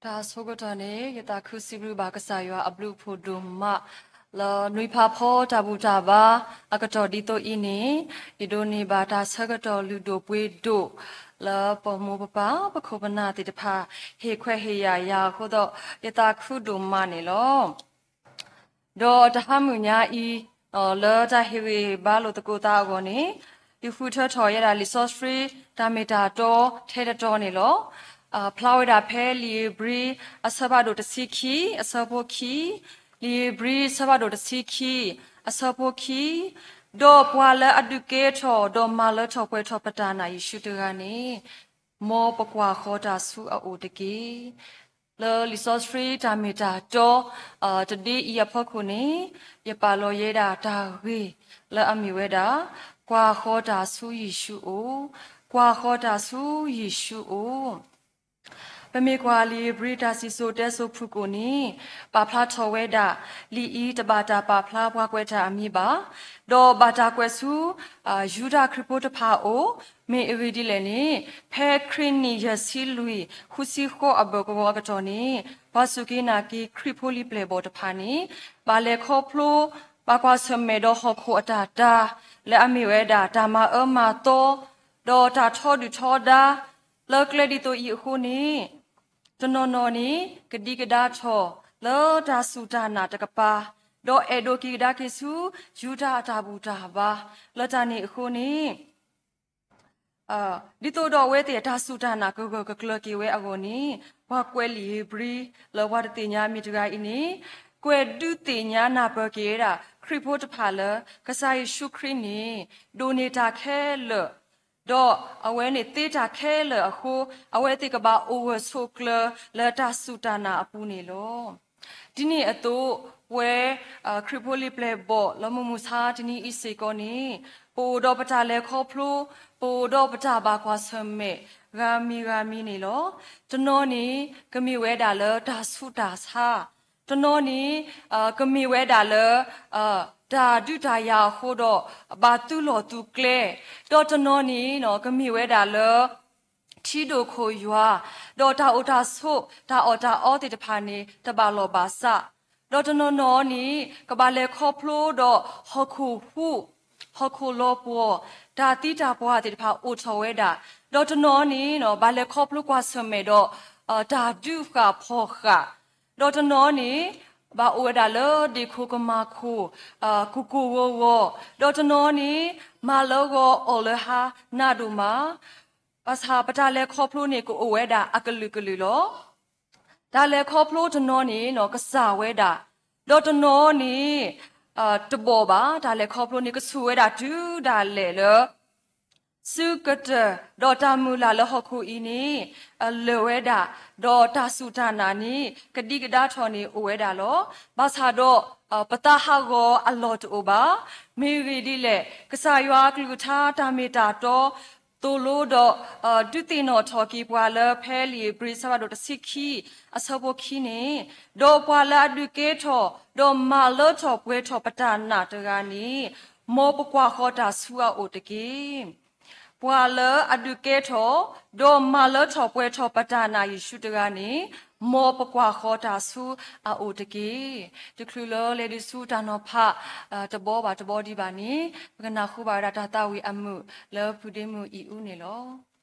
တၢ်ဆိကတီၢ်န့ၣ် ယသးခုစံးဘျုးဘၣ်ကစၢ်ယွၤအဘျုးအဖှိၣ်ဒိၣ်မး လၢနွံဖးဖီတၢ်ဘူၣ်တၢ်ဘါအကတီၢ်ဒ်သိးအံၤန့ၣ်, ယဒိးန့ၢ်ဘၣ်တၢ်ဆၢကတီၢ်လုၢ်ဒိၣ်ပှ့ၤဒိၣ် လၢပမိၢ်ပပၢ်ပခိၣ်ပနၢ်သ့ၣ်တဖၣ် ဟ့ၣ်ခွဲးဟ့ၣ်ယာ်ယၤအဃိဒီး ယသးခုဒိၣ်မးန့ၣ်လီၤ. ဒီးတဟါမုၢ်ညါအံၤ, လၢတၢ်ဟ့ၣ်ဂံၢ်ဟ့ၣ်ဘါလိာ်သကိးသးအဂီၢ်န့ၣ်, ယဃုထၢထီၣ်ယဲဒၣ်လံာ်စီဆှံတၢ်မ့ၢ်တၢ်တီထဲတတီန့ၣ်လီၤ. ဖျါဝဲဒၣ်ဖဲလံာ်ဧ့ၤဘြံၤအဆၢဖးဒိၣ်တဆံခံ အဆၢဖိခံ, လံာ်ဧ့ၤဘြံၤအဆၢဖးဒိၣ်တဆံခံ အဆၢဖိခံ, ဒီးပှၤလၢအဒုးကဲထီၣ်ဒီးမၤလၢထီၣ်ပှဲၤထီၣ်ပတၢ်နာ်ယ့ၣ်ၡူးတဂၤန့ၣ်, မ်ပကွၢ်ဃီၤတၢ်ဆူအအိၣ်တက့ၢ်. လၢလံာ်စီဆှံတၢ်မ့ၢ်တၢ်တီ တဒ့အံၤအဖီခိၣ်န့ၣ်, ယပာ်လီၤယဲဒၣ်တၢ်ဂ့ၢ်လၢအမ့ၢ်ဝဲဒၣ်, ကွၢ်ဃီၤတၢ်ဆူယ့ၣ်ၡူးအိၣ်, ကွၢ်ဃီၤတၢ်ဆူယ့ၣ်ၡူးအိၣ်. ပမ့ၢ်ကွၢ်လံာ်ဧ့ၤဘြံၤတၢ်စံၣ်စိၤတဲစိၤဖုၣ်ကိာ်န့ၣ်, ပာ်ဖျါထီၣ်ဝဲဒၣ်, လံာ်အံၤတဘၣ်တၢ်ပာ်ဖျါပှၤကွဲးတၢ်အမံၤဘၣ်, ဒီးဘၣ်တၢ်ကွဲးဆူ ယူဒၤခရံာ်ဖိတဖၣ်အအိၣ်, မ့ၢ်အဂ့ၢ်ဒ်လဲၣ်န့ၣ်, ဖဲခရံာ်နံၣ်ယဲၢ်ဆံလွံၢ် ဃုဆံဃိးအဘၢၣ်ကဝီၤအကတီၢ်န့ၣ်, ပှၤစူၢ်က့ၤနာ်က့ၤခရံာ်ဖိလံာ်ပျဲၢ်ဘီၣ်တဖၣ်န့ၣ်, ဘၣ်လဲၤခီဖျိ ဘၣ်ကွၢ်ဆၢၣ်မဲာ်ဒီးဟီၣ်ခိၣ်အတၢ်တၤ, လၢအမ့ၢ်ဝဲဒၣ်တၢ်မၤအၢမၤသီ, ဒီးတၢ်ထီဒုၣ်ထီဒါ, လၢကျဲဒ်သိးအံၤအဃိန့ၣ်, တနီၤနီၤန့ၣ် ကဒံကဒါထီၣ်လၢတၢ်စူၢ်တၢ်နာ်တကပၤ, ဒီးအဲၣ်ဒိးက့ၤကဒါက့ၤဆူ ယူဒၤအတၢ်ဘူၣ်တၢ်ဘါ, လၢတၢ်န့ၣ်အဃိန့ၣ် ဒ်သိးဒီးအဝဲသ့ၣ်အတၢ်စူၢ်တၢ်နာ်ကဂၢၢ်ကကျၢၤက့ၤဝဲအဂီၢ်န့ၣ်, ပှၤကွဲးလံာ်ဧ့ၤဘြံၤ လၢပှၤတသ့ၣ်ညါမံၤတဂၤအံၤန့ၣ်, ကွဲးဒုးသ့ၣ်ညါနၢ်ပၢၢ်က့ၤဝဲဒၣ် ခရံာ်ဖိတဖၣ်လၢ ကစၢ်ယ့ၣ်ၡူးခရံာ်န့ၣ် ဒိးန့ၢ်တၢ်ခဲလၢာ်, ဒီးအဝဲန့ၣ်သ့တၢ်ခဲလၢာ်အဃိ, အဝဲသ့ၣ်ကဘၣ်အိၣ်ဂၢၢ်ဆိးကျၢၤလၢတၢ်စူၢ်တၢ်နာ်အပူၤန့ၣ်လီၤ. ဒ်န့ၣ်အသိး, ပဝဲခရံာ်ဖိလံာ်ပျဲၢ်ဘီၣ်လၢမုၢ်မဆါတနံၤအံၤစ့ၢ်ကီးန့ၣ်, ပအိၣ်ဒီးပတၢ်လဲၤခီဖျိ, ပအိၣ်ဒီးပတၢ်ဘၣ်ကွၢ်ဆၢၣ်မဲာ် ဂၤမံၤဂၤမံၤန့ၣ်လီၤ. တနီၤန့ၣ် ကမ့ၢ်ဝဲဒၣ်လၢတၢ်ဆူးတၢ်ဆါ, တနီၤန့ၣ် ကမ့ၢ်ဝဲဒၣ်လၢ တၢ်ဒုးတၢ်ယၤအဃိဒီး ဘၣ်သုလီၢ်သုကျဲ, ဒီးတနီၤန့ၣ် ကမ့ၢ်ဝဲဒၣ်လၢ ထံဒိၣ်ခိၣ်ယွၤ, ဒီးတၢ်အိၣ်တၢ်ဆိး တၢ်အီၣ်တၢ်အီသ့ၣ်တဖၣ်န့ၣ် တဘၣ်လီၢ်ဘၣ်စး, ဒီးတနီၤနီၤန့ၣ် ကဘၣ်လဲၤခီဖျိဒီးဟီၣ်ခိၣ်ဟူး, ဟီၣ်ခိၣ်လီၤပှီၢ်, တၢ်သံတၢ်ပှၢ်သ့ၣ်တဖၣ်အိၣ်ထီၣ်ဝဲဒၣ်, ဒီးတနီၤန့ၣ် ဘၣ်လဲၤခီဖျိကွၢ်ဆၢၣ်မဲာ်ဒီး တၢ်ဒုးဃာ်ဖီၣ်ဃာ်, ဒီးတနီၤန့ၣ် ဘၣ်အိၣ်ဝဲဒၣ်လၢဒ့ၣ်ခိၣ်ကမၤခိၣ် ကိၢ်ကိၢ်ဂီၤဂီၤ, ဒီးတနီၤန့ၣ် မၤလၢဂီၤအီၣ်လၢဟါနးဒိၣ်မး, ဘၣ်ဆၣ်ပတၢ်လဲၤခီဖျိန့ၣ် ကအိၣ်ဝဲဒၣ်အကလုာ်ကလုာ်လီၤ. တၢ်လဲၤခီဖျိတနီၤန့ၣ် ကစၢ်ဝဲဒၣ်, ဒီးတနီၤန့ၣ် တဘီၣ်ဘၣ်, တၢ်လဲၤခီဖျိန့ၣ် ကဆူၣ်ဝဲဒၣ်တုၤဒၣ်လဲာ်လၢ စုကတၢၢ်, ဒီးတၢ်မုၢ်လၢ်လၢဟီၣ်ခိၣ်အံၤန့ၣ် လၢာ်ဝဲဒၣ်, ဒီးတၢ်စူၢ်တၢ်နာ်န့ၣ် ကဒံကဒါထီၣ်န့ၣ်အိၣ်ဝဲဒၣ်လီၤ. ဘၣ်ဆၣ်ဒီး ပသးဟးဂီၤအလီၢ်တအိၣ်ဘၣ်. မ့ၢ်ဂ့ၢ်ဒ်လဲၣ်, ကစၢ်ယွၤအကလုၢ်ကထါတၢ်မ့ၢ်တၢ်တီ သိၣ်လိဒီး ဒုးသ့ၣ်နီၣ်ထီၣ်က့ၤပှၤလၢဖဲလံာ်ဧ့ၤဘြံၤအဆၢဖးဒိၣ်တဆံခံ အဆၢဖိခံန့ၣ်, ဒီးပှၤလၢအဒုးကဲထီၣ် ဒီးမၤလၢထီၣ်ပှဲၤထီၣ်ပတၢ်နာ်တဂၤန့ၣ်, မ်ပကွၢ်ဃီၤတၢ်ဆူအအိၣ်တက့ၢ်. ပှၤလၢအဒုးကဲထီၣ် ဒီးမၤလၢထီၣ်ပှဲၤထီၣ်ပတၢ်နာ်ယ့ၣ်ၡူးတဂၤန့ၣ်, မ်ပကွၢ်ဃီၤတၢ်ဆူအအိၣ်တက့ၢ်. တချုးလၢလဲၤဒုးဆူတၢ်နီၤဖး တဘီဘၣ်တဘီဒံးဘၣ်န့ၣ်, ပကနၢ်ဟူဘၣ်ဝဲဒၣ်တၢ်သးဝံၣ်အမုာ်လၢဖုဒ့မုၣ်အံၤအူန့ၣ်လီၤ.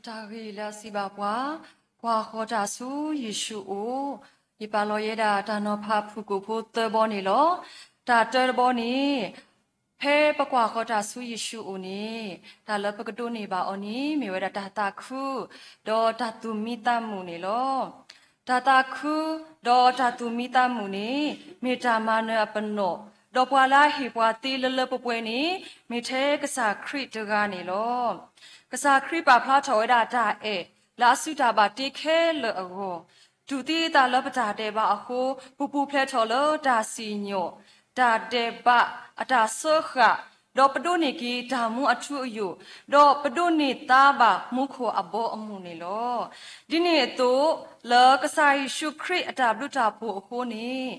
တၢ်ဂ့ၢ်လၢအစံးဘၣ်ပှၤ, ကွၢ်ဃီၤတၢ်ဆူယ့ၣ်ၡူးအိၣ်, ယပာ်လီၤယဲဒၣ်တၢ်နီၤဖးဖုၣ်ကိာ်ဖိသၢဘီန့ၣ်လီၤ. တၢ်တၢတဘီန့ၣ်, ဖဲပကွၢ်ဃီၤတၢ်ဆူယ့ၣ်ၡူးအိၣ်န့ၣ်, တၢ်လၢပကဒိးန့ၢ်ဘၣ်အီၤန့ၣ် မ့ၢ်ဝဲဒၣ်တၢ်သးခု, ဒီးတၢ်သူၣ်မံသးမုာ်န့ၣ်လီၤ. တၢ်သးခု, ဒီးတၢ်သူၣ်မံသးမုာ်န့ၣ်, မ့ၢ်တၢ်မၤနၢၤအပနီၣ်, ဒီးပှၤလၢအဟ့ၣ်ပှၤသ့လၢလၢပှဲၤပှဲၤန့ၣ်, မ့ၢ်ထဲကစၢ်ခရံာ်တဂၤန့ၣ်လီၤ. ကစၢ်ခရံာ်ပာ်ဖျါထီၣ်ဝဲဒၣ်တၢ်အဲၣ်လၢအစုတၢ်ဘၣ်တ့ခဲလၢာ်အဂီၢ်, တူၢ်သံအသးလၢပတၢ်ဒဲးဘးအဃိ, ပပူၤဖျဲးထီၣ်လၢတၢ်စံၣ်ညီၣ်, တၢ်ဒဲးဘးအတၢ်စၢဃာ်, ဒီးပဒိးန့ၢ်က့ၤတၢ်မူအထူအယိာ်, ဒီးပဒိးန့ၢ်သါဘၣ်မူခိၣ်အဘီအမုၢ်န့ၣ်လီၤ. ဒ်န့ၣ်အသိး, လၢကစၢ်ယ့ၣ်ၡူးခရံာ်အတၢ်ဘျုးတၢ်ဖှိၣ်အဃိန့ၣ်,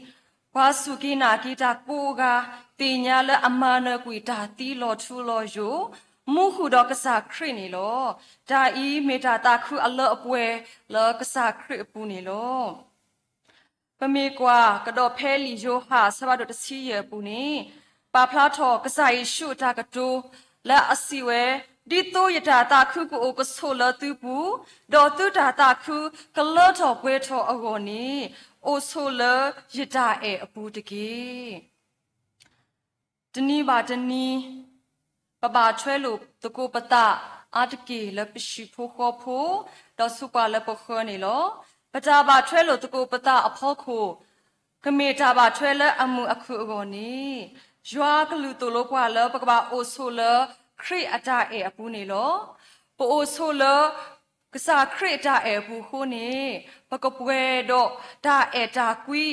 ပှၤစူၢ်က့ၤနာ်က့ၤတၢ်ကိးဂၤ, သ့ၣ်ညါလၢအမၤနၢၤကွံာ်တၢ်သံလီၤထူလီၤယိာ်, မူဃုာ်ဒီးကစၢ်ခရံာ်န့ၣ်လီၤ. တၢ်အံၤမ့ၢ်တၢ်သးခုအလၢအပှဲၤလၢကစၢ်ခရံာ်အပူၤန့ၣ်လီၤ. ပမ့ၢ်ကွၢ်ကဒီးဖဲလံာ်ယိၤဟၣ်အဆၢဖးဒိၣ်တဆံယဲၢ်အပူၤန့ၣ်, ပာ်ဖျါထီၣ်ကစၢ်ယ့ၣ်ၡူးအတၢ်ကတိၤလၢအစံးဝဲ, ဒ်သိးယတၢ်သးခုကအိၣ်ကဆိးလၢသုပူၤ, ဒီးသုတၢ်သးခုကလၢထီၣ်ပှဲၤထီၣ်အဂီၢ်န့ၣ်, အိၣ်ဆိးလၢယတၢ်အဲၣ်အပူၤတက့ၢ်. တနံၤဘၣ်တနံၤ, ပဘၣ်ထွဲလိာ်သကိးပသးအါတက့ၢ်လၢပဟံၣ်ဖိဃီဖိ, ဒီးဆူပှၤလၢပဃၢၤန့ၣ်လီၤ. ပတၢ်ဘၣ်ထွဲလိာ်သကိးပသးအဖီခိၣ်, ကမ့ၢ်တၢ်ဘၣ်ထွဲလၢအမုာ်အခုၣ်အဂီၢ်န့ၣ်, ယွၤကလုၢ်သိၣ်လိပှၤလၢပကဘၣ်အိၣ်ဆိးလၢခရံာ်အတၢ်အဲၣ်အပူၤန့ၣ်လီၤ. ပအိၣ်ဆိးလၢ ကစၢ်ခရံာ်အတၢ်အဲၣ်အပူၤအဃိန့ၣ်, ပကပှဲၤဒီးတၢ်အဲၣ်တၢ်ကွံ,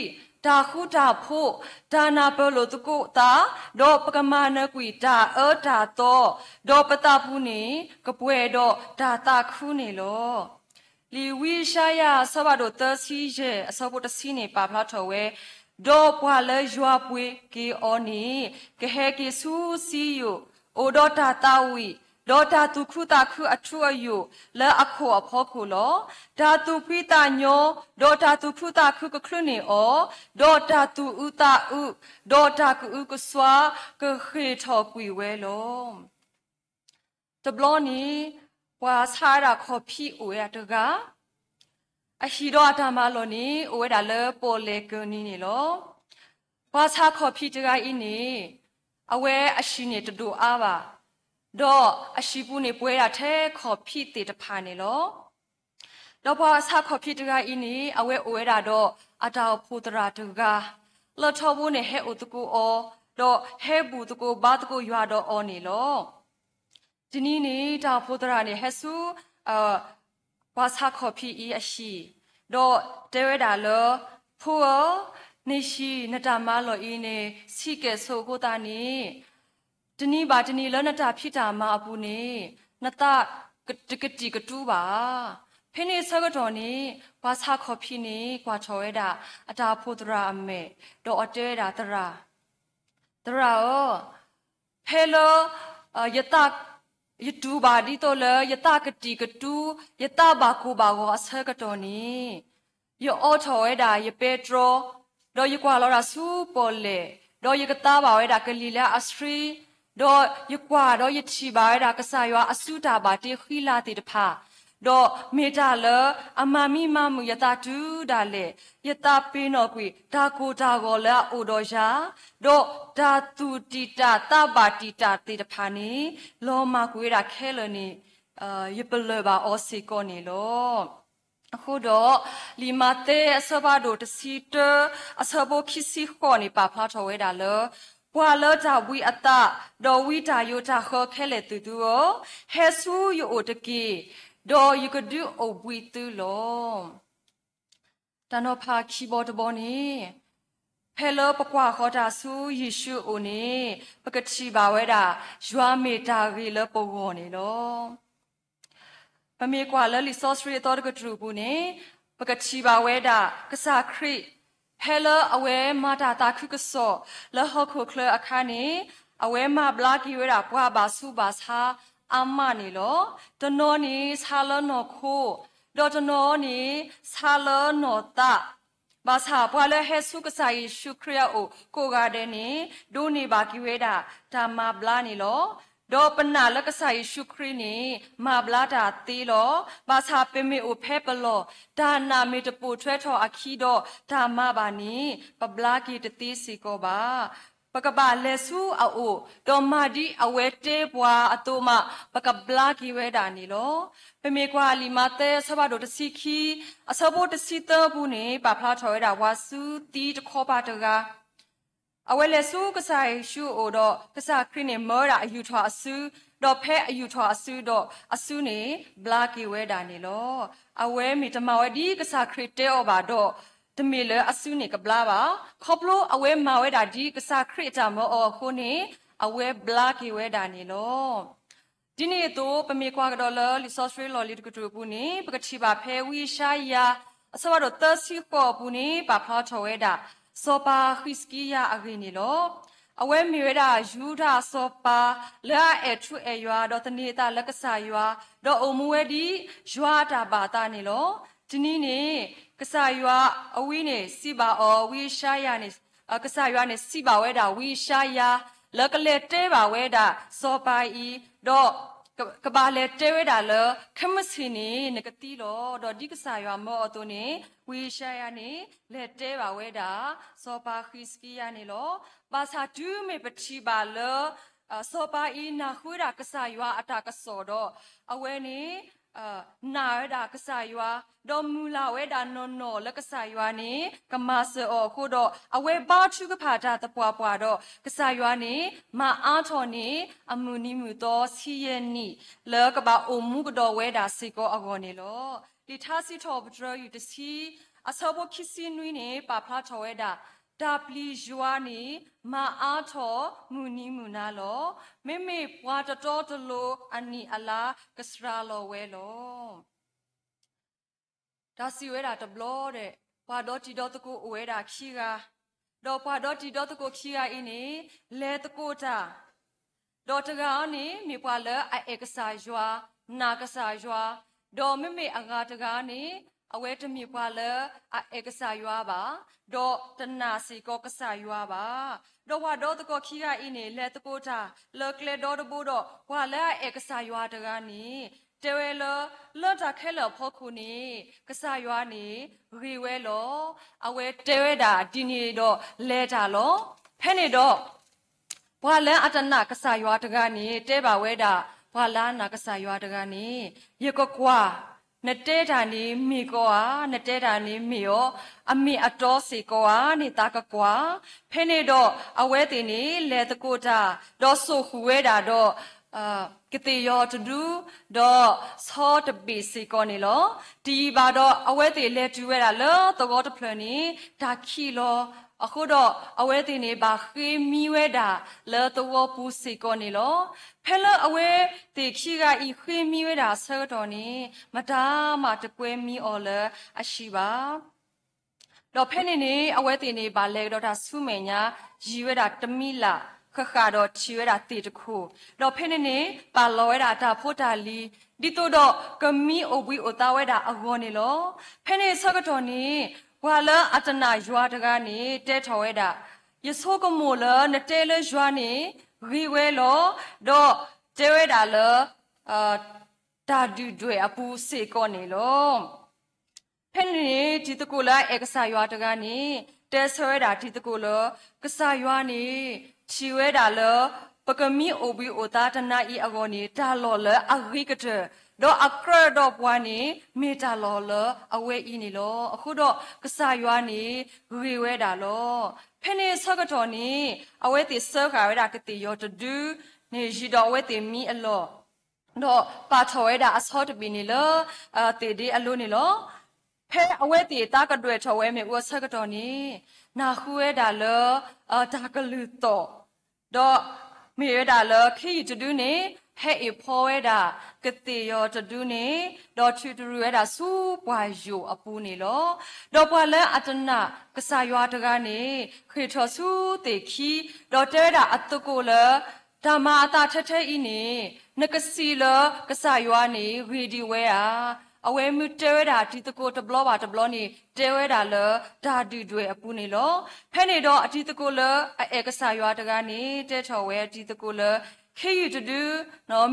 တၢ်ဃူတၢ်ဖိး, တၢ်နၢ်ပၢၢ်လိာ်သကိးသး, ဒီးပကမၤနၢၤကွံာ်တၢ်အၢတၢ်သီ, ဒီးပသးပူၤန့ၣ် ကပှဲၤဒီးတၢ်သးခုန့ၣ်လီၤ. လံာ်ဝံယၡါယၤအဆၢဖးဒိၣ်သၢဆံယဲၢ်အဆၢဖိတဆံန့ၣ် ပာ်ဖျါထီၣ်ဝဲ, ဒီးပှၤလၢယွၤပှ့ၤက့ၤအီၤန့ၣ်, ကဟဲက့ၤဆူစံယိၣ်, အိၣ်ဒီးတၢ်သးဝံၣ်, ဒီးတၢ်သူၣ်ခုသးခုအထူအယိာ်လၢအခိၣ်အဖီခိၣ်လီၤ. တၢ်သူၣ်ဖှံသးညီ, ဒီးတၢ်သူၣ်ခုသးခုကချုးန့ၢ်အီၤ, ဒီးတၢ်သူၣ်အုးသးအုး, ဒီးတၢ်ကအုကစွါကဃ့ၢ်ထီၣ်ကွံာ်ဝဲလီၤ. တဘျီန့ၣ်, ပှၤဆါဝဲဒၣ်ခီၣ်ဖံးအိၣ်ဝဲဒၣ်တဂၤ, အဟံၣ်ဒီးအတၢ်မၤလီၢ်န့ၣ် အိၣ်ဝဲဒၣ်လၢပီၣ်လဲၣ်ကၢၢ်နံၤန့ၣ်လီၤ. ပှၤဆါခီၣ်ဖံးတဂၤအံၤန့ၣ်, အဝဲအဟံၣ်န့ၣ်တဒိၣ်အါဘၣ်, ဒီးအဟံၣ်ပူၤန့ၣ်ပှဲၤဒၣ်ထဲခီၣ်ဖံးသ့ၣ်တဖၣ်န့ၣ်လီၤ. ဒီးပှၤဆါခီၣ်ဖံးတဂၤအံၤန့ၣ် အဝဲအိၣ်ဝဲဒၣ်ဒီးအတၢ်အိၣ်ဖှိၣ်သရၣ်တဂၤ, လၢထီဘိန့ၣ်ဟဲအိၣ်သကိးအီၤ, ဒီးဟဲဘူၣ်သကိးဘါသကိးယွၤဒီးအီၤန့ၣ်လီၤ. တနံၤန့ၣ် တၢ်အိၣ်ဖှိၣ်သရၣ်န့ၣ်ဟဲဆူ ပှၤဆါခီၣ်ဖံးအံၤအဟံၣ်, ဒီးတဲဝဲဒၣ်လၢ, ဖိဧၢ, နဟံၣ်နတၢ်မၤလီၢ်အံၤန့ၣ် ဆံးကဲၣ်ဆိးအဃိသတးန့ၣ်, တနံၤဘၣ်တနံၤလၢနတၢ်ဖံးတၢ်မၤအပူၤန့ၣ်, နသးတကတံာ်ကတူာ်ဘၣ်ဧါ. ဖဲန့ၣ်အဆၢကတီၢ်န့ၣ် ပှၤဆါခီၣ်ဖံးန့ၣ် ကွၢ်ထီၣ်ဝဲဒၣ် အတၢ်အိၣ်ဖှိၣ်သရၣ်အမဲာ်, ဒီးအတဲဝဲဒၣ်သရၣ်, သရၣ်ဧၢ, ဖဲလၢ ယသး ယတူၢ်ဘၣ်ဒ်သိးလၢယသးကတံာ်ကတူာ်, ယသးဘၣ်ကိၢ်ဘၣ်ဂီၤအဆၢကတီၢ်န့ၣ်, ယအိးထီၣ်ဝဲဒၣ်ယပဲတြီ, ဒီးယကွၢ်လီၤဒၣ်ဆူပီၣ်လဲၣ်, ဒီးယကသါဘၣ်ဝဲဒၣ်ကလံၤလၢအဆှံ, ဒီးယကွၢ်ဒီးယထံၣ်ဘၣ်ဝဲဒၣ်ကစၢ်ယွၤအစုတၢ်ဘၣ်တ့ဃံလၤသ့ၣ်တဖၣ်, ဒီးမ့ၢ်တၢ်လၢအမၤမံမၤမုာ်ယသးတုၤဒၣ်လဲာ်, ယသးပ့ၤနီၣ်ကွံာ်တၢ်ကိၢ်တၢ်ဂီၤလၢအအိၣ်ဒီးယၤ, ဒီးတၢ်သူၣ်တံာ်တာ်သးဘၣ်တံာ်တာ်သ့ၣ်တဖၣ်န့ၣ်, လီၤမၢ်ကွံာ်ဝဲဒၣ်ခဲလၢာ်န့ၣ်, ယပလၢၢ်ဘၣ်အီၤစ့ၢ်ကီးန့ၣ်လီၤ. အဃိဒီး, လံာ်မးသဲအဆၢဖးဒိၣ်တဆံတၢ အဆၢဖိခံဆံဃိးန့ၣ် ပာ်ဖျါထီၣ်ဝဲဒၣ်လၢ, ပှၤလၢတၢ်ဘှံးအသး, ဒီးဝံတၢ်ယိးတၢ်ဃၢခဲလၢာ်သ့ၣ်သုဧၢ, ဟဲဆူယအိၣ်တက့ၢ်, ဒီးယကဒုးအိၣ်ဘှံးသုလီၤ. တၢ်နီၤဖးခံဘီတဘီန့ၣ်, ဖဲလၢပကွၢ်ဃီၤတၢ်ဆူယ့ၣ်ၡူးအအိၣ်န့ၣ်, ပကထံၣ်ဘၣ်ဝဲဒၣ်, ယွၤမ့ၢ်တၢ်ဂ့ၤလၢပဂီၢ်န့ၣ်လီၤ. ပမ့ၢ်ကွၢ်လၢလံာ်စီဆှံအသီတကတြူၢ်အပူၤန့ၣ်, ပကထံၣ်ဘၣ်ဝဲဒၣ်ကစၢ်ခရံာ်, ဖဲလၢအဝဲမၤတၢ်သးခုကစီၣ်လၢဟီၣ်ခိၣ်ချၢအခါန့ၣ်, အဝဲမၤဘျါက့ၤဝဲဒၣ်ပှၤဘၣ်ဆူးဘၣ်ဆါအါမးန့ၣ်လီၤ. တနီၤန့ၣ်ဆါလၢနီၢ်ခိ, ဒီးတနီၤန့ၣ်ဆါလၢနီၢ်သး, ဘၣ်ဆၣ်ပှၤလၢဟဲဆူကစၢ်ယ့ၣ်ၡူးခရံာ်အအိၣ်ကိးဂၤဒဲးန့ၣ်, ဒိးန့ၢ်ဘၣ်က့ၤဝဲဒၣ်တၢ်မၤဘျါန့ၣ်လီၤ. ဒီးပနာ်လၢကစၢ်ယ့ၣ်ၡူးခရံာ်န့ၣ် မၤဘျါတၢ်သ့လီၤ. ဘၣ်ဆၣ်ပမ့ၢ်အိၣ်ဖဲပလီၢ်, တၢ်နာ်မ့ၢ်တပိာ်ထွဲထီၣ်အခံဒီးတၢ်မၤဘၣ်န့ၣ် ပဘျါက့ၤတသ့စ့ၢ်ကီးဘၣ်. ပကဘၣ်လဲၤဆူအအိၣ်, ဒီးမၤဒ်အဝဲတဲပှၤအသိးမး ပကဘျါက့ၤဝဲဒၣ်န့ၣ်လီၤ. ပမ့ၢ်ကွၢ်လံာ်မးသဲ အဆၢဖးဒိၣ်တဆံခံ, အဆၢဖိတဆံသၢပူၤန့ၣ် ပာ်ဖျါထီၣ်ဝဲဒၣ် ပှၤစုသံတခီပၤတဂၤ အဝဲလဲၤဆူကစၢ်ယ့ၣ်ၡူးအအိၣ်ဒီး ကစၢ်ခရံာ်န့ၣ်မၢဝဲဒၣ်အယူာ်ထီၣ်အစု, ဒီးဖဲအယူာ်ထီၣ်အစုဒီး အစုန့ၣ်ဘျါက့ၤဝဲဒၣ်န့ၣ်လီၤ. အဝဲမ့ၢ်တမၤဝဲဒ်ကစၢ်ခရံာ်တဲအီၤဘၣ်ဒီး တမ့ၢ်လၢအစုန့ၣ်ကဘျါဘၣ်. ခီဖျိအဝဲမၤဝဲဒၣ်ဒ်ကစၢ်ခရံာ်အတၢ်မၢအီၤအဃိန့ၣ် အဝဲဘျါက့ၤဝဲဒၣ်န့ၣ်လီၤ. ဒ်န့ၣ်အသိး ပမ့ၢ်ကွၢ်ကဒီးလၢလံာ်စီဆှံလီၢ်လံၤတကတြူၢ်အပူၤန့ၣ် ပကထံၣ်ဘၣ်ဖဲဝံယၡါယၤ အဆၢဖးဒိၣ်သၢဆံဃိးအပူၤန့ၣ် ပာ်ဖျါထီၣ်ဝဲဒၣ် စီၤပၤဃံးစကံယၤအဂ့ၢ်န့ၣ်လီၤ. အဝဲမ့ၢ်ဝဲဒၣ်ယူဒၤအစီၤပၤ လၢအအဲၣ်ထူအဲၣ်ယွၤ ဒီးသန့ၤအသးလၢကစၢ်ယွၤ, ဒီးအိၣ်မူဝဲဒ်ယွၤအတၢ်ဘၣ်အသးန့ၣ်လီၤ. တနံၤန့ၣ် ကစၢ်ယွၤအဝံန့ၣ်စံးဘၣ်အီၤ, ဝံယၡါယၤန့ၣ် ကစၢ်ယွၤန့ၣ်စံးဘၣ်ဝဲဒၣ်ဝံယၡါယၤ လၢကလဲၤတဲဘၣ်ဝဲဒၣ်စီၤပၤအံၤ, ဒီးကဘၣ်လဲၤတဲဝဲဒၣ်လၢ ခဲမုၢ်ဆ့ၣ်န့ၣ် နကသံလီၤ. ဒီးဒ်ကစၢ်ယွၤမၢအီၤအသိးန့ၣ် ဝံယၡါယၤန့ၣ် လဲၤတဲဘၣ်ဝဲဒၣ် စီၤပၤဃံးစကံယၤန့ၣ်လီၤ. ဘၣ်ဆၣ်တုၤမ့ၢ်ပထံၣ်ဘၣ်လၢ စီၤပၤအံၤနၢ်ဟူဝဲဒၣ်ကစၢ်ယွၤအတၢ်ကစီၣ်ဒီး အဝဲန့ၣ် နာ်ဝဲဒၣ်ကစၢ်ယွၤ, ဒီးမုၢ်လၢ်ဝဲဒၣ်နီၢ်နီၢ်လၢကစၢ်ယွၤန့ၣ် ကမၤစၢၤအီၤအဃိဒီး အဝဲဘါထုကဖၣ်တၢ်သပှၢ်ပှၢ်ဒီး ကစၢ်ယွၤန့ၣ် မၤအါထီၣ်န့ၢ် အမုၢ်နံၤမုၢ်သီဆံယဲၢ်နံၣ် လၢကဘၣ်အိၣ်မူကဒီးဝဲဒၣ်စ့ၢ်ကီးအဂီၢ်န့ၣ်လီၤ. လံာ်ထါစံးထီၣ်ပတြၢၤ ယူၢ်တဆံ အဆၢဖိခံဆံနွံန့ၣ် ပာ်ဖျါထီၣ်ဝဲဒၣ် တၢ်ပျံၤယွၤန့ၣ် မၤအါထီၣ်မုၢ်နံၤမုၢ်နၤလီၤ. မ့မ့ၢ်ပှၤတတီတလိၤအနံၣ်အလါကစှၤလီၤဝဲလီၤ. တၢ်စံးဝဲဒၣ်တဘျီဒီး ပှၤဒီတံၤဒီသကိးအိၣ်ဝဲဒၣ်ခံဂၤ, ဒီးပှၤဒီတံၤဒီသကိးခံဂၤအံၤန့ၣ် လဲၤသကိးတၢ်, ဒီးတဂၤအံၤန့ၣ် မ့ၢ်ပှၤလၢအအဲၣ်ကစၢ်ယွၤ, နာ်ကစၢ်ယွၤ, ဒီးမ့မ့ၢ်အဂၤတဂၤန့ၣ် အဝဲတမ့ၢ်ပှၤလၢအအဲၣ်ကစၢ်ယွၤဘၣ်, ဒီးတနာ်စ့ၢ်ကီးကစၢ်ယွၤဘၣ်. ဒီးပှၤဒီသကိးခံဂၤအံၤန့ၣ် လဲၤသကိးတၢ် လၢကျဲဒီတဘိဒီး ပှၤလၢအအဲၣ်ကစၢ်ယွၤတဂၤန့ၣ် တဲဝဲလၢ လၢတၢ်ခဲလၢာ်အဖီခိၣ်န့ၣ် ကစၢ်ယွၤန့ၣ်ဂ့ၤဝဲလီၤ. အဝဲတဲဝဲဒၣ်ဒ်န့ၣ်ဒီးလဲၤတၢ်လီၤ. ဖဲန့ၣ်ဒီး ပှၤလၢအတနာ်ကစၢ်ယွၤတဂၤန့ၣ် တဲဘၣ်ဝဲဒၣ် ပှၤလၢအနာ်ကစၢ်ယွၤတဂၤန့ၣ်, ယကကွၢ်, နတဲတၢ်န့ၣ်မ့ၢ်ကီဧါ, နတဲတၢ်န့ၣ်မ့ၢ်အီၤ, အမ့ၢ်အတီစ့ၢ်ကီးဧါန့ၣ် သးကကွၢ်. ဖဲန့ၣ်ဒီးအဝဲသ့ၣ်န့ၣ် လဲၤသကိးတၢ်, ဒီးစိာ်ဃုာ်ဝဲဒၣ်ဒီး ကသ့ၣ်ယီၤတဒု, ဒီးဆီတဘ့ၣ်စ့ၢ်ကီးန့ၣ်လီၤ. တယံာ်ဘၣ်ဒီး အဝဲသ့ၣ်လဲၤတုၤဝဲဒၣ်လၢသဝီတဖျၢၣ်န့ၣ် တၢ်ခံးလီၤ. အဃိဒီးအဝဲသ့ၣ်န့ၣ် ဘၣ်ဃ့မံဝဲဒၣ်လၢသဝီပူၤစ့ၢ်ကီးန့ၣ်လီၤ. ဖဲလၢအဝဲသ့ၣ်ခံဂၤအံၤဃ့မံဝဲဒၣ်အဆၢကတီၢ်န့ၣ် မတၤမးတကွဲမံအီၤလၢအဟံၣ်ဘၣ်. ဒီးဖဲန့ၣ်န့ၣ် အဝဲသ့ၣ်န့ၣ် ဘၣ်လဲၤကဒီးတၢ်ဆူမဲာ်ညါ, ယံၤဝဲဒၣ်တမံးလးဃၣ်ဃၣ်ဒီးထံၣ်ဝဲဒၣ်သ့ၣ်တခိၣ်, ဒီးဖဲန့ၣ်န့ၣ် ပာ်လီၤဝဲဒၣ်တၢ်ဖိတၢ်လံၤ, ဒ်သိးဒီးကမံအိၣ်ဘှံးအိၣ်သါဝဲဒၣ်အဂီၢ်န့ၣ်လီၤ. ဖဲန့ၣ်အဆၢကတီၢ်န့ၣ် ပှၤလၢအတနာ်ယွၤတဂၤန့ၣ် တဲထီၣ်ဝဲဒၣ်, ယဆိကမိၣ်လၢနတဲလၢယွၤန့ၣ်ဂ့ၤဝဲလီၤ. ဒီးတဲဝဲဒၣ်လၢ တၢ်ဒုၣ်ဒွဲၣ်အပူၤစ့ၢ်ကီးန့ၣ်လီၤ. ဖဲန့ၣ်န့ၣ် တံၤသကိးလၢအအဲၣ်ကစၢ်ယွၤတဂၤန့ၣ် တဲဆၢဝဲဒၣ်တံၤသကိးလၢ ကစၢ်ယွၤန့ၣ် ထံၣ်ဝဲဒၣ်လၢ ပကမံအိၣ်ဘှံးအိၣ်သါတနၤအံၤအဂီၢ်န့ၣ် တၢ်လီၢ်လၢအဂ့ၤကတၢၢ်, ဒီးအကြၢးဒီးပှၤန့ၣ် မ့ၢ်တၢ်လီၢ်လၢအဝဲအံၤန့ၣ်လီၤ. အဃိဒီးကစၢ်ယွၤန့ၣ်ဂ့ၤဝဲဒၣ်လီၤ. ဖဲန့ၣ်အဆၢကတီၢ်န့ၣ် အဝဲသ့ၣ်စၢဃာ်ဝဲဒၣ်ကသ့ၣ်ယီၤတဒုန့ၣ် ယံၤဒီးအဝဲသ့ၣ်မံအလီၢ် ဒီးပာ်ထီၣ်ဝဲဒၣ်အဆီတဘ့ၣ်န့ၣ်လၢ သ့ၣ်ဒ့အလိၤန့ၣ်လီၤ. ဖဲအဝဲသ့ၣ်သးကဒွဲၣ်ထီၣ်ဝဲမ့ၣ်အူအဆၢကတီၢ်န့ၣ် နၢ်ဟူဝဲဒၣ်လၢ တၢ်ကလုၢ်သီၣ်, ဒီးမ့ၢ်ဝဲဒၣ်လၢခ့ယုၢ်တဒုန့ၣ် ဟဲအ့ၣ်ဖီဝဲဒၣ်ကသ့ၣ်ယီၤတဒုန့ၣ် ဒီးထုးတရံးဝဲဒၣ်ဆူပှၢ်ယိာ်အပူၤန့ၣ်လီၤ. ဒီးပှၤလၢအတနာ်ကစၢ်ယွၤတဂၤန့ၣ် ဃ့ၢ်ထီၣ်ဆူသ့ၣ်ခံ, ဒီးတဲဝဲဒၣ်အသကိးလၢ တၢ်မၤအသးထဲထဲအံၤန့ၣ် နကစံးလၢကစၢ်ယွၤန့ၣ်ဂ့ၤဒံးဝဲဧါ. အဝဲမ့ၢ်တဲဝဲဒၣ်တံၤသကိးတဘျီဘၣ်တဘျီန့ၣ် တဲဝဲဒၣ်လၢတၢ်ဒုၣ်ဒွဲၣ်အပူၤန့ၣ်လီၤ. ဖဲန့ၣ်ဒီးအတံၤသကိးလၢအအဲၣ်ကစၢ်ယွၤတဂၤန့ၣ် တဲထီၣ်ဝဲအတံၤသကိးလၢ ခ့ယုၢ်တဒု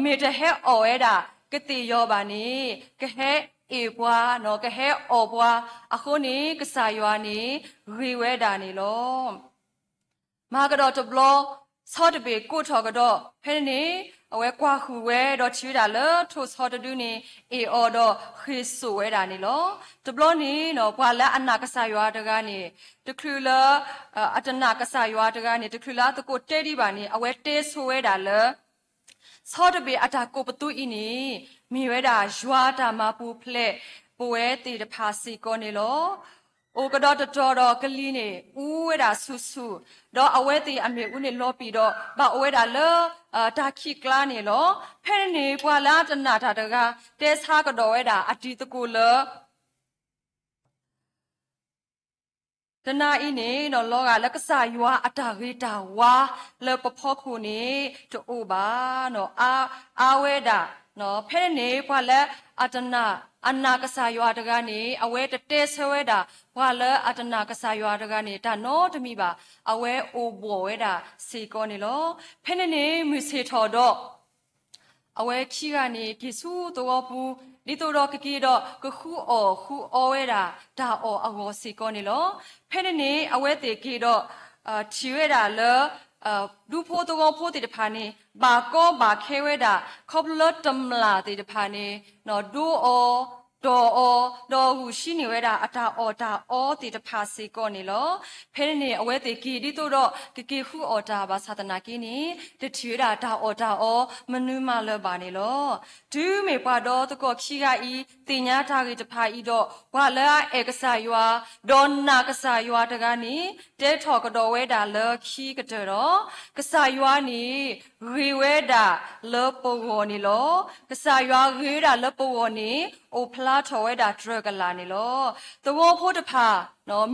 မ့ၢ်တဟဲအီၣ်ဝဲဒၣ်ကသ့ၣ်ယီၤဘၣ်န့ၣ် ကဟဲအ့ၣ်ပှၤ ကဟဲအီၣ်ပှၤအဃိန့ၣ် ကစၢ်ယွၤန့ၣ် ဂ့ၤဝဲဒၣ်န့ၣ်လီၤ. မၤကဒီးတဘျီ ဆီတဘ့ၣ်ကိးထီၣ်ကဒီး ဖဲန့ၣ်န့ၣ် အဝဲကွၢ်ဃုာ်ဝဲဒီးထံၣ်ဝဲဒၣ်လၢထိၣ်ဆီတဒုန့ၣ် အ့ၣ်အီၤဒီးဃ့ၢ်စိာ်ဝဲဒၣ်န့ၣ်လီၤ. တဘျီန့ၣ် ပှၤလၢအနာ်ကစၢ်ယွၤတဂၤန့ၣ် တချုးလၢ အတနာ်ကစၢ်ယွၤတဂၤန့ၣ် တချုးလၢအသကိးတဲဒံးဘၣ်န့ၣ် အဝဲတဲဆိဝဲဒၣ်လၢ ဆီတဘ့ၣ်အတၢ်ကိးပသူအံၤန့ၣ် မ့ၢ်ဝဲဒၣ်ယွၤအတၢ်မၤပူၤဖျဲးပဝဲသ့ၣ်တဖၣ်စ့ၢ်ကီးန့ၣ်လီၤ. အိၣ်ကဒီးတတီၤဒီးကလံၤန့ၣ် အူဝဲဒၣ်ဆူၣ်ဆူၣ်, ဒီးအဝဲသ့ၣ်အမ့ၣ်အူန့ၣ်လီၤပံာ်ဒီး ဘၣ်အိၣ်ဝဲဒၣ်လၢ တၢ်ခံးကျါန့ၣ်လီၤ. ဖဲန့ၣ်န့ၣ် ပှၤလၢအတနာ်တၢ်တဂၤ တဲဆါကဒီးဝဲဒၣ်အတံၤသကိးလၢ တနၤအံၤန့ၣ် လီၤဂာ်လၢကစၢ်ယွၤအတၢ်ဂ့ၤတၢ်ဝါလၢပဖီခိၣ်န့ၣ် တအိၣ်ဘၣ်, အါဝဲဒၣ်. ဖဲန့ၣ်န့ၣ် ပှၤလၢအတနာ် အနာ်ကစၢ်ယွၤတဂၤန့ၣ် အဝဲတတဲဆၢဝဲဒၣ် ပှၤလၢအတနာ်ကစၢ်ယွၤတဂၤန့ၣ် တၢ်နီတမံၤဘၣ်, အဝဲအိၣ်ဘှီၣ်ဝဲဒၣ်စ့ၢ်ကီးန့ၣ်လီၤ. ဖဲန့ၣ်န့ၣ် မုၢ်ဆ့ၣ်ထီၣ်ဒီး အဝဲခံဂၤန့ၣ် က့ၤဆူသဝီပူၤ, ဒ်သိးဒီးကက့ၤဒီးကဃုအီၣ်ဃုအီဝဲဒၣ် တၢ်အီၣ်အဂီၢ်စ့ၢ်ကီးန့ၣ်လီၤ. ဖဲန့ၣ်န့ၣ် အဝဲသ့ၣ်က့ၤဒီး ထံၣ်ဝဲဒၣ်လၢ ဒူဖိသဝီဖိသ့ၣ်တဖၣ်န့ၣ် ဘၣ်ကီဘၣ်ခဲဝဲဒၣ် ခီဖျိလၢတမျာ်သ့ၣ်တဖၣ်န့ၣ် ဒိအီၤ တီၢ်အီၤ ဒီးဂုာ်ဆံးန့ၢ်ဝဲဒၣ်အတၢ်အီၣ်တၢ်အီသ့ၣ်တဖၣ်စ့ၢ်ကီးန့ၣ်လီၤ. ဖဲန့ၣ်န့ၣ် အဝဲသ့ၣ်က့ၤဒ်သိးဒီးကက့ၤဃုအီၣ်တၢ်ဘၣ်ဆၣ်သနာ်က့န့ၣ် တထံၣ်ဝဲဒၣ်တၢ်အီၣ်တၢ်အီမနုၤမးလၢၤဘၣ်န့ၣ်လီၤ. တုၤမ့ၢ်ပှၤဒီသကိးခံဂၤအံၤ သ့ၣ်ညါတၢ်ဂ့ၢ်တဖၣ်အံၤဒီး ပှၤလၢအအဲၣ်ကစၢ်ယွၤ ဒီးနာ်ကစၢ်ယွၤတဂၤန့ၣ် တဲထီၣ်ကဒီးဝဲဒၣ်လၢခံကတၢၢ်ဒီး ကစၢ်ယွၤန့ၣ် ဂ့ၤဝဲဒၣ်လၢပဂီၢ်န့ၣ်လီၤ. ကစၢ်ယွၤဂ့ၤဝဲဒၣ်လၢပဂီၢ်န့ၣ် အိၣ်ဖျါထီၣ်ဝဲဒၣ်တြၢၤကလာ်န့ၣ်လီၤ. သဝီဖိတဖၣ်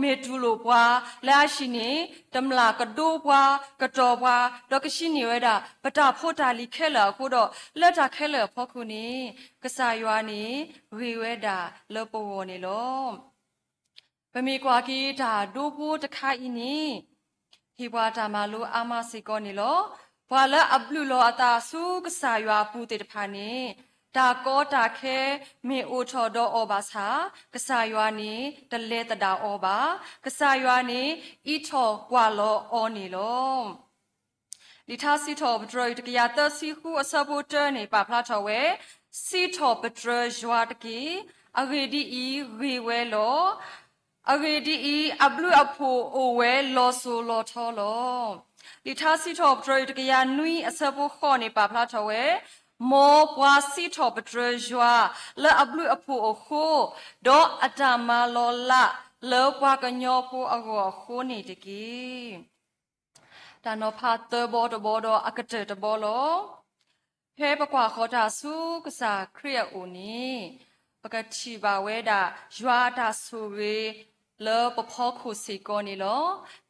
မ့ၢ်တူၢ်လိာ်ပှၤလၢအဟံၣ်န့ၣ် တမျာ်ကဒိပှၤ ကတီၢ်ပှၤ ဒီးကဆံးန့ၢ်ဝဲဒၣ် ပတၢ်ဖိတၢ်လံၤခဲလၢာ်အဃိဒီး လၢတၢ်ခဲလၢာ်အဖီခိၣ်န့ၣ် ကစၢ်ယွၤန့ၣ် ဂ့ၤဝဲဒၣ်လၢပဂီၢ်န့ၣ်လီၤ. ပမ့ၢ်ကွၢ်က့ၤတၢ်ဒိဖိတခါအံၤန့ၣ် ဟ့ၣ်ပှၤတၢ်မၤလိအါမးစ့ၢ်ကီးန့ၣ်လီၤ. ပှၤလၢအဘျုးလီၤအသးဆူကစၢ်ယွၤအပူၤသ့ၣ်တဖၣ်န့ၣ် တၢ်ကီတၢ်ခဲမ့ၢ်အိၣ်ထီၣ်ဒီးအီၤဘၣ်ဆၣ် ကစၢ်ယွၤန့ၣ် တလဲၤသဒၣ်အီၤဘၣ်. ကစၢ်ယွၤန့ၣ် အံးထီၣ်ကွၢ်လီၤအီၤန့ၣ်လီၤ. လံာ်ထါစံးထီၣ်ပတြၢၤ တကယၤသၢဆံဃုအဆၢဖိတၢန့ၣ် ပာ်ဖျါထီၣ်ဝဲ, စံးထီၣ်ပတြၢၤယွၤတက့ၢ်. အဂ့ၢ်ဒ်အံၤ, ဂ့ၤဝဲလီၤ. အဂ့ၢ်ဒ်အံၤ, အဘျုးအဖှိၣ်အိၣ်ဝဲလီၤစိၤလီၤထီလီၤ. လံာ်ထါစံးထီၣ်ပတြၢၤ တကယၤနွံအဆၢဖိဃိးန့ၣ် ပာ်ဖျါထီၣ်ဝဲ, မ်ပှၤစံးထီၣ်ပတြၢၤယွၤလၢအဘျုးအဖှိၣ်အဃိ, ဒီးအတၢ်မၤလီၤလးလၢပှၤကညီဖိအဂီၢ်အဃိန့ၣ်တက့ၢ်. တၢ်နီၤဖးသၢဘီတဘီဒီးအကတၢၢ်တဘီလီၤ. ဖဲပကွၢ်ဃီၤတၢ်ဆူကစၢ်ခရံာ်အအိၣ်န့ၣ်, ပကထံၣ်ဘၣ်ဝဲဒၣ်ယွၤအတၢ်ဆိၣ်ဂ့ၤလၢပဖီခိၣ်စ့ၢ်ကီးန့ၣ်လီၤ.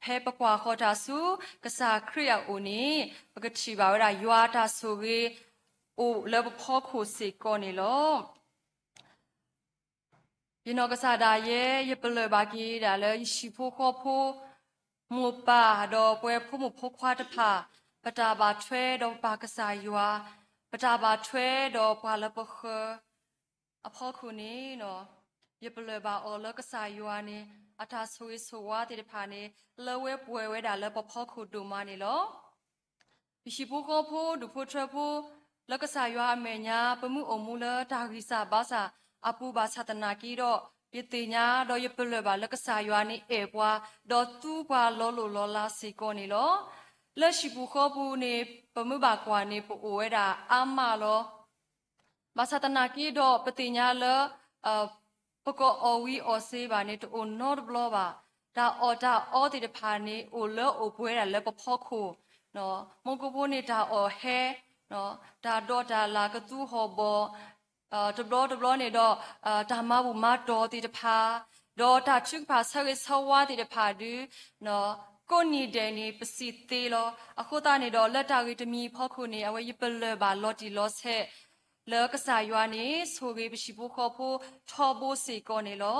ဖဲပကွၢ်ဃီၤတၢ်ဆူကစၢ်ခရံာ်အအိၣ်န့ၣ်, ပကထံၣ်ဘၣ်ဝဲဒၣ်ယွၤအတၢ်ဆိၣ်ဂ့ၤအိၣ်လၢပဖီခိၣ်စ့ၢ်ကီးန့ၣ်လီၤ. ယနီၢ်ကစၢ်ဒၣ်ယဲ ယပလၢၢ်ဘၣ်က့ၤဒၣ်လၢယဟံၣ်ဖိဃီဖိ မိၢ်ပၢ်ဒီးပဝဲဖိမုၣ်ဖိခွါတဖၣ် ပတၢ်ဘၣ်ထွဲဒီးပပၢ်ကစၢ်ယွၤ, ပတၢ်ဘၣ်ထွဲဒီးပှၤလၢပဃၢၤအဖီခိၣ်န့ၣ်, ယပလၢၢ်ဘၣ်အီၤလၢကစၢ်ယွၤန့ၣ် အတၢ်ဆိၣ်ဂ့ၤဆိၣ်ဝါသ့ၣ်တဖၣ်န့ၣ် လၢဝဲပှဲၤဝဲဒၣ်လၢပဖီခိၣ်ဒိၣ်မးန့ၣ်လီၤ. ယဟံၣ်ဖိဃီဖိ ဒူၣ်ဖိထၢဖိ လၢကစၢ်ယွၤအမဲာ်ညါ ပမုၢ်အိၣ်မူလၢတၢ်ဂံၢ်စၢ်ဘါစၢ်အပူၤဘၣ်ဆၣ်သနာ်က့ဒီး, ယသ့ၣ်ညါဒီးယပလၢၢ်ဘၣ်လၢကစၢ်ယွၤန့ၣ်အဲၣ်ပှၤ, ဒီးသူပှၤလီၤလိၢ်လီၤလးစ့ၢ်ကီးန့ၣ်လီၤ. လၢဟံၣ်ပူၤဃီပူၤန့ၣ် ပမ့ၢ်ဘၣ်ကွၢ်န့ၣ် ပအိၣ်ဝဲဒၣ်အါမးလီၤ. ဘၣ်ဆၣ်သနာ်က့ဒီး ပသ့ၣ်ညါလၢ ပကအီၣ်ဝံၤအီၣ်စ့ဘၣ်န့ၣ် တအိၣ်နီတဘျီဘၣ်. တၢ်အီၣ်တၢ်အီသ့ၣ်တဖၣ်န့ၣ် အိၣ်လၢအိၣ်ပှဲၤဒၣ်လၢပဖီခိၣ်, မူကဖိန့ၣ်တၢ်အီၣ်ဟဲ, တၢ်ဒိးတၢ်လၢ်ကသူဟီၣ်ဘီၣ်, တဘျီတဘျီန့ၣ်ဒီး တၢ်မၤဘူၣ်မၤတီၢ်သ့ၣ်တဖၣ်, ဒီးတၢ်ထုကဖၣ်ဆၢဂ့ၤဆၢဝါသ့ၣ်တဖၣ်ဒုး ကိးနံၤဒဲးန့ၣ် ပစံးသ့လီၤ. အဃိသတးန့ၣ်ဒီး လၢတၢ်ဂ့ၢ်တမံၤအဖီခိၣ်န့ၣ် အဝဲယပလၢၢ်ဘၣ်လီၤတံၢ်လီၤဆဲး လၢကစၢ်ယွၤန့ၣ် ဆိၣ်ဂ့ၤပဟံၣ်ဖိဃီဖိထီဘိစ့ၢ်ကီးန့ၣ်လီၤ.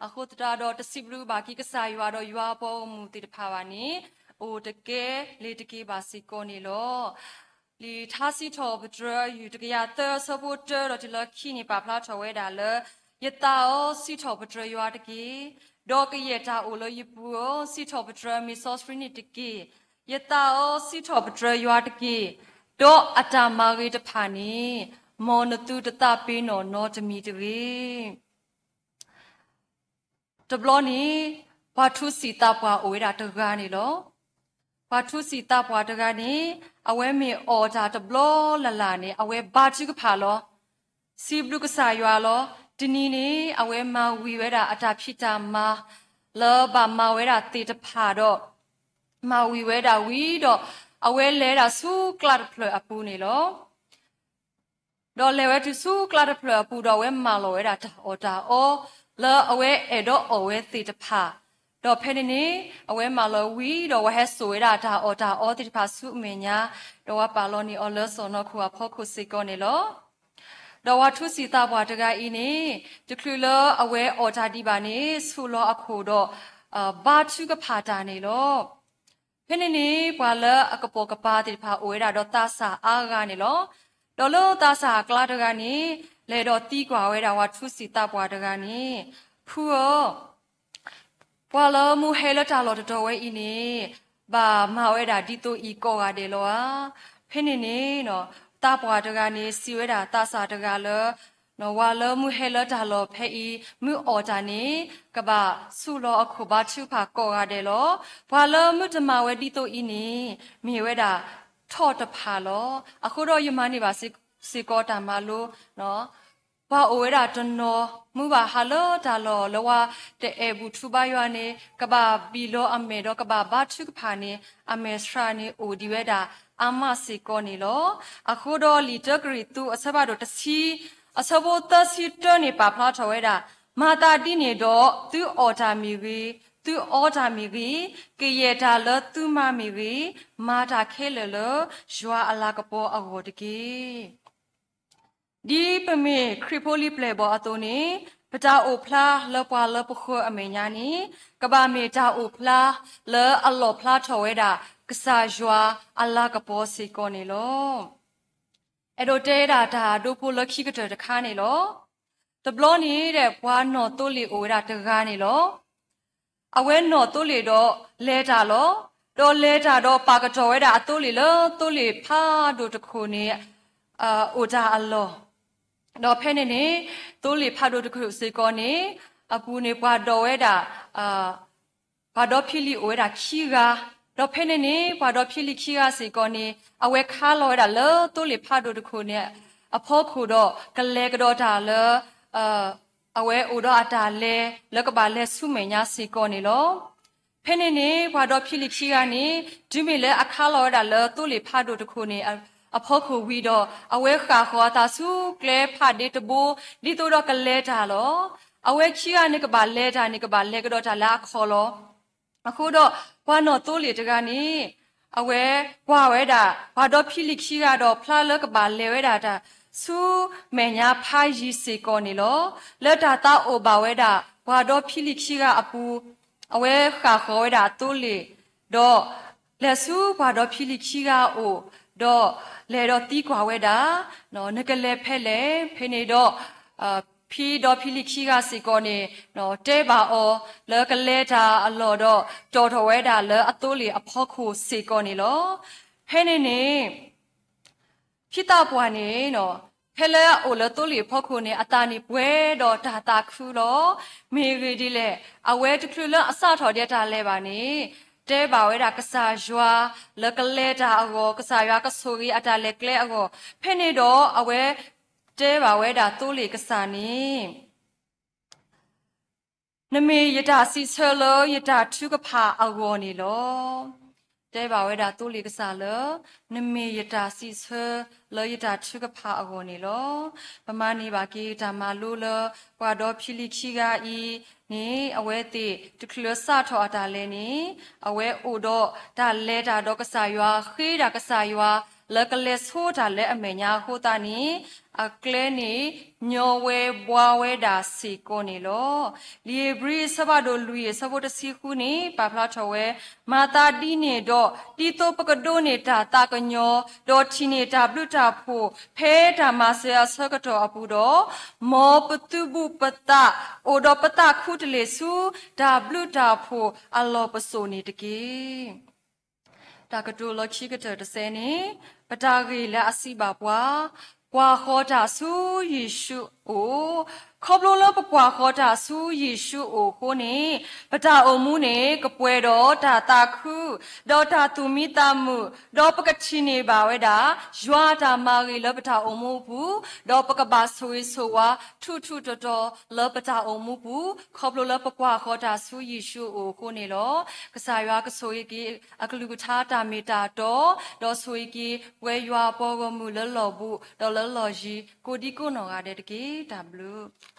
အဃိသတးဒီး တစံးဘျုးဘၣ်က့ၤကစၢ်ယွၤဒီးယွၤအပှၤဂီၢ်မုၢ်သ့ၣ်တဖၣ်ဘၣ်န့ၣ် အိၣ်တကဲလ့ၤတက့ၤဘၣ်စ့ၢ်ကီးန့ၣ်လီၤ. လံာ်ထါစံးထီၣ်ပတြၢၤ အယူၢ်တကယၤသၢ အဆၢဖိတၢ ဒီးတုၤလၢခံန့ၣ် ပာ်ဖျါထီၣ်ဝဲဒၣ်လၢ, ယသးဧၢ, စံးထီၣ်ပတြၢၤယွၤတက့ၢ်. ဒီးကယဲၢ်တၢ်အိၣ်လၢယပူၤဧၢ, စံးထီၣ်ပတြၢၤမ့ၢ်စီဆှံန့ၣ်တက့ၢ်. ယသးဧၢ, စံးထီၣ်ပတြၢၤယွၤတက့ၢ်. ဒီးအတၢ်မၤဂ့ၤတဖၣ်န့ၣ်, မ်နသုတသးပ့ၤနီၣ်နီတမံၤတဂ့ၤ. တဘျီန့ၣ်, ပှၤထူးစံးသးပှၢ်အိၣ်ဝဲဒၣ်တဂၤန့ၣ်လီၤ. ပှၤထူးစံးသးပှၢ်တဂၤန့ၣ်, အဝဲမ့ၢ်အီၣ်တၢ်တဘျီလၢ်လၢ်န့ၣ် အဝဲဘါထုကဖၣ်လီၤ. စံးဘျုးကစၢ်ယွၤလီၤ. တနံၤန့ၣ် အဝဲမၤဝံၤဝဲဒၣ်အတၢ်ဖံးတၢ်မၤ လၢဘၣ်မၤဝဲဒၣ်သ့ၣ်တဖၣ်ဒီး, မၤဝံၤဝဲဒၣ်ဝံၤဒီး, အဝဲလဲၤဒၣ်ဆူကျးတဖျၢၣ်အပူၤန့ၣ်လီၤ. ဒီးလဲၤဝဲတုၤဆူကျးတဖျၢၣ်အပူၤဒီး အဝဲမၢလီၤဝဲဒၣ်တၢ်အီၣ်တၢ်အီ လၢအဝဲအဲၣ်ဒိးအီၣ်ဝဲသ့ၣ်တဖၣ်, ဒီးဖဲန့ၣ်န့ၣ် အဝဲမၢလီၤဝံၤဒီး ဝဲဟဲစိာ်ဝဲဒၣ်တၢ်အီၣ်တၢ်အီသ့ၣ်တဖၣ်ဆူမဲာ်ညါ, ဒီးဝဲပာ်လီၤန့ၢ်အီၤလၢစီၢ်နီၤခိၣ်အဖီခိၣ်စ့ၢ်ကီးန့ၣ်လီၤ. ဒီးပှၤထူးစံးသးပှၢ်တဂၤအံၤန့ၣ်, တချုးလၢအဝဲအီၣ်တၢ်ဒံးဘၣ်န့ၣ် ဆူးလီၤအခိၣ်ဒီး ဘါထုကဖၣ်တၢ်န့ၣ်လီၤ. ဖဲန့ၣ်န့ၣ် ပှၤလၢအကပိာ်ကပၤသ့ၣ်တဖၣ်အိၣ်ဝဲဒၣ်ဒီးသးစၢ်အါဂၤန့ၣ်လီၤ. ဒီးလၢသးစၢ်အကျါတဂၤန့ၣ်, လဲၤဒီးသံကွၢ်ဝဲဒၣ်ပှၤထူးစံးသးပှၢ်တဂၤန့ၣ်, ဖုဧၢ, ပှၤလၢမုၢ်ဟဲလၢတၢ်လီၢ်တတီၤဝဲအံၤန့ၣ်, ဘၣ်မၤဝဲဒၣ်ဒ်သိးအံၤကိးဂၤဒဲးလီၤဧါ. ဖဲန့ၣ်န့ၣ်, သးပှၢ်တဂၤန့ၣ် စံးဝဲဒၣ်သးစၢ်တဂၤလၢ ဝၤလၢမုၢ်ဟဲလၢတၢ်လီၢ်ဖဲအံၤ မုၢ်အီၣ်တၢ်န့ၣ် ကဘၣ်ဆူးလီၤအခိၣ်ဘါထုကဖၣ်ကိးဂၤဒဲးလီၤ. ပှၤလၢမုၢ်တမၤဝဲဒ်သိးအံၤန့ၣ် မ့ၢ်ဝဲဒၣ်ထီၣ်တဖၣ်လီၤ. အဃိဒီးယမၤန့ၢ်ဘၣ်စ့ၢ်ကီးတၢ်မၤလိ, ပှၤအိၣ်ဝဲဒၣ်တနီၤ မုၢ်ဘၣ်ဟါလၢတၢ်လီၢ်လၢဝဲတအဲၣ်ဘူၣ်ထူဘါယွၤန့ၣ် ကဘၣ်ဘံၣ်လီၤအမဲာ်ဒီးကဘၣ်ဘါထုကဖၣ်န့ၣ် အမဲာ်ဆှးန့ၣ်အိၣ်ဒံးဝဲဒၣ်အါမးစ့ၢ်ကီးန့ၣ်လီၤ. အဃိဒီးလံာ်တၢကရံၣ်သူးအဆၢဖးဒိၣ်တဆံ အဆၢဖိသၢဆံတၢန့ၣ် ပာ်ဖျါထီၣ်ဝဲဒၣ်, မၤသးဒ်န့ၣ်ဒီး သုအီၣ်တၢ်မ့ၢ်ဂ့ၤ, သုအီတၢ်မ့ၢ်ဂ့ၤ, ကယဲၢ်တၢ်လၢသုမၤမ့ၢ်ဂ့ၤ, မၤတၢ်ခဲလၢာ်လၢယွၤအလၤကပီၤအဂီၢ်တက့ၢ်. ဒ်ပမ့ၢ်ခရံာ်ဖိလံၤပျဲၢ်ဘီၣ်အသိးန့ၣ်, ပတၢ်အိၣ်ဖျါလၢပှၤလၢပဃၢၤအမဲာ်ညါန့ၣ် ကဘၣ်မ့ၢ်တၢ်အိၣ်ဖျါလၢအလီၣ်ဖျါထီၣ်ဝဲဒၣ် ကစၢ်ယွၤအလၤကပီၤစ့ၢ်ကီးန့ၣ်လီၤ. အဲၣ်ဒိးတဲဒၣ်တၢ်ဒိဖိလၢခံကတၢၢ်တခါန့ၣ်လီၤ. တဘျီန့ၣ်ဒီး ပှၤနီၣ်သိလ့ၣ်အိၣ်ဝဲဒၣ်တဂၤန့ၣ်လီၤ. အဝဲနီၣ်သိလ့ၣ်ဒီးလဲၤတၢ်လီၤ. ဒီးလဲၤတၢ်ဒီးပာ်ကတီၢ်ဝဲဒၣ်အသိလ့ၣ်လၢသိလ့ၣ်ဖးဒိၣ်တခိၣ်န့ၣ် အိၣ်တၢ်အလီၢ်, ဒီးဖဲန့ၣ်န့ၣ် သိလ့ၣ်ဖးဒိၣ်တခိၣ်စ့ၢ်ကီးန့ၣ် အပူၤန့ၣ်ပှၤဒိးဝဲဒၣ် ပှၤဒီဖံလံၤအိၣ်ဝဲဒၣ်ခံဂၤ, ဒီးဖဲန့ၣ်န့ၣ် ပှၤဒီဖံလံၤခံဂၤစ့ၢ်ကီးန့ၣ် အဝဲခါလီၤဝဲဒၣ်လၢသိလ့ၣ်ဖးဒိၣ်တခိၣ်န့ၣ် အဖီခိၣ်ဒီးကလဲၤကဒီးတၢ်လၢ အဝဲအိၣ်ဒီးအတၢ်လဲၤလၢကဘၣ်လဲၤဆူမဲာ်ညါစ့ၢ်ကီးန့ၣ်လီၤ. ဖဲန့ၣ်န့ၣ် ပှၤဒီဖံလံၤခံဂၤန့ၣ် တုၤမ့ၢ်လၢအခါလီၤဝဲဒၣ်လၢသိလ့ၣ်ဖးဒိၣ်တခိၣ်န့ၣ် အဖီခိၣ်ဝံၤဒီး အဝဲဃၣ်ဃီၤအသးဆူကျဲဖးဒ့တဘိ ဒ်သိးဒီးကလဲၤတၢ်လီၤ. အဝဲခံဂၤန့ၣ်ကဘၣ်လဲၤတၢ်န့ၣ် ကဘၣ်လဲၤကဒီးတၢ်လၢအခီၣ်လီၤ. အဃိဒီး ပှၤနီၣ်သိလ့ၣ်တဂၤန့ၣ် အဝဲကွၢ်ဝဲဒၣ် ပှၤဒီဖံလံၤခံဂၤဒီးဖျါလၢကဘၣ်လဲၤဝဲဒၣ်တၢ် ဆူမဲာ်ညါဖးယံၤစ့ၢ်ကီးန့ၣ်လီၤ. လၢတၢ်သးအိၣ်ဘၣ်ဝဲဒၣ် ပှၤဒီဖံလံၤခံဂၤအပူၤ အဝဲဃၣ်ဃီၤဝဲဒၣ်အသိလ့ၣ် ဒီးလဲၤဆူပှၤဒီဖံလံၤခံဂၤအအိၣ် ဒီးလဲၤဒီးသံကွၢ်ဝဲဒၣ် နကလဲၤဖဲလဲၣ်. ဖဲန့ၣ်ဒီး ဖံဒီဖံလံၤခံဂၤစ့ၢ်ကီးန့ၣ် တဲဘၣ်အီၤလၢကလဲၤတၢ်အလီၢ်ဒီး တီၣ်ထီၣ်ဝဲဒၣ်လၢအသိလ့ၣ်အဖီခိၣ်စ့ၢ်ကီးန့ၣ်လီၤ. ဖဲန့ၣ်န့ၣ် ဖံသးပှၢ်န့ၣ် ဖဲလၢအအိၣ်လၢသိလ့ၣ်အဖီခိၣ်န့ၣ် အသးန့ၣ်ပှဲၤဒီးတၢ်သးခုလီၤ. မ့ၢ်ဂ့ၢ်ဒ်လဲၣ်, အဝဲတချုးလၢအစးထီၣ်ဒံးတၢ်လဲၤဘၣ်န့ၣ် တဲဘၣ်ဝဲဒၣ်ကစၢ်ယွၤ လၢကလဲၤတၢ်အဂီၢ် ကစၢ်ယွၤကဆိၣ်ဂ့ၤအတၢ်လဲၤကျဲအဂီၢ်, ဖဲန့ၣ်ဒီးအဝဲတဲဘၣ်ဝဲဒၣ်သိလ့ၣ်ကစၢ်န့ၣ် နမ့ၢ်ယတၢ်စံးဆၢလၢယတၢ်ထုကဖၣ်အဂီၢ်န့ၣ်လီၤ. တဲဘၣ်ဝဲဒၣ်သိလ့ၣ်ကစၢ်လၢ နမ့ၢ်ယတၢ်စံးဆၢလၢယတၢ်ထုကဖၣ်အဂီၢ်န့ၣ်လီၤ. ပမၤန့ၢ်ဘၣ်က့ၤတၢ်မၤလိလၢ ပှၤဒီဖံလံၤခံဂၤအံၤန့ၣ် အဝဲသ့ၣ်တချုးလၢစးထီၣ်အတၢ်လဲၤန့ၣ် အဝဲအိၣ်ဒီးတၢ်လဲၤတၢ်ဒီးကစၢ်ယွၤ ဃ့တၢ်ကစၢ်ယွၤ လၢကလဲၤဆိတၢ်လၢအမဲာ်ညါအဃိသတးန့ၣ်, အကျဲန့ၣ် ညီဝဲဘှါဝဲဒၣ်စ့ၢ်ကီးန့ၣ်လီၤ. လံာ်ဧ့ၤဘြံၤအဆၢဖးဒိၣ်လွံၢ်အဆၢဖိတဆံဃုန့ၣ် ပာ်ဖျါထီၣ်ဝဲ, မၤသးဒ်န့ၣ်ဒီး ဒ်သိးပကဒိးန့ၢ်တၢ်သးကညီၤ, ဒီးထံၣ်န့ၢ်တၢ်ဘျုးတၢ်ဖှိၣ် ဖဲတၢ်မၤစၢၤအဆၢကတီၢ်အပူၤဒီး, မ်ပသုးဘူးပသး အိၣ်ဒီးပသးခူတလ့ၢ်ဆူ တၢ်ဘျုးတၢ်ဖှိၣ်အလီၢ်ပစိာ်န့ၣ်တက့ၢ်. တၢ်ကတိၤလၢခံကတၢၢ်တစဲးန့ၣ်, ပတၢ်ဂ့ၢ်လၢအစံးဘၣ်ပှၤ, ကွၢ်ဃီၤတၢ်ဆူယ့ၣ်ၡူးအအိၣ်, ခီဖျိလၢပကွၢ်ဃီၤတၢ်ဆူယ့ၣ်ၡူးအအိၣ်အဃိန့ၣ်, ပတၢ်အိၣ်မူန့ၣ် ကပှဲၤဒီးတၢ်သးခု, ဒီးတၢ်သူၣ်မံသးမုာ်, ဒီးပကထံၣ်န့ၢ်ဘၣ်ဝဲဒၣ် ယွၤအတၢ်မၤဂ့ၤလၢပတၢ်အိၣ်မူအပူၤ, ဒီးပကဘၣ်ဆိၣ်ဂ့ၤဆိၣ်ဝါ ထူးထူးတီၤတီၤလၢပတၢ်အိၣ်မူပူၤ, ခီဖျိလၢပကွၢ်ဃီၤတၢ်ဆူယ့ၣ်ၡူးအအိၣ်အဃိန့ၣ်လီၤ. ကစၢ်ယွၤကဆိၣ်ဂ့ၤက့ၤ အကလုၢ်ကထါတၢ်မ့ၢ်တၢ်တီ, ဒီးဆိၣ်ဂ့ၤက့ၤ ပဝဲယွၤအပှၤဂီၢ်မုၢ်လၢလီၢ်ဘူး ဒီးလၢလီၢ်ယံၤ ကိးဒံကိးနီၢ်ဂၤဒဲးတက့ၢ်. တၢ်ဘျုး